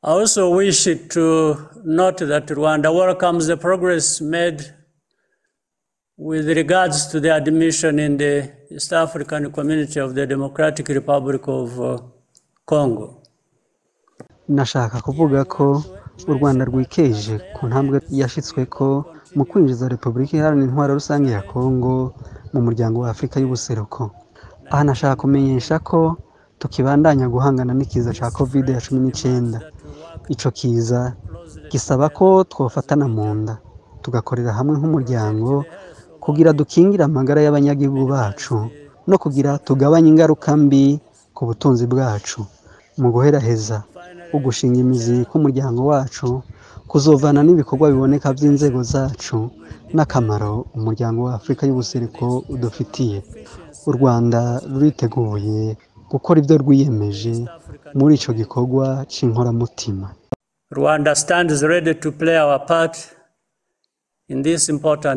I also wish to note that Rwanda welcomes the progress made with regards to the admission in the East African Community of the Democratic Republic of Congo. Nashaka kuvuga ko u Rwanda rwikeje ku ntambwe yashitsweko mu kwinjiza Repubulika Iharanira Intwaro Rusange ya Kongo mu muryango wa Afurika y'Ubuseruko. Aha nashaka kumenyesha ko tukibandanya guhangana n'ikiza ca Covid ya 19. Ico kiza gisaba ko twofatana mu nda, tugakorera hamwe nk'umuryango kugira dukingire amagara y'abanyagihugu bacu no kugira tugabanye ingaruka mbi ku butunzi bwacu. Mu guheraheza, ugushinga imizi k'umuryango wacu kuzovana n'ibikorwa biboneka by'inzego zacu n'akamaro umuryango wa Afurika y'Ubuseruko udufitiye. U Rwanda ruriteguye gukora ibyo rwiyemeje muri ico gikorwa c'inkoramutima. Rwanda stands ready to play our part in this important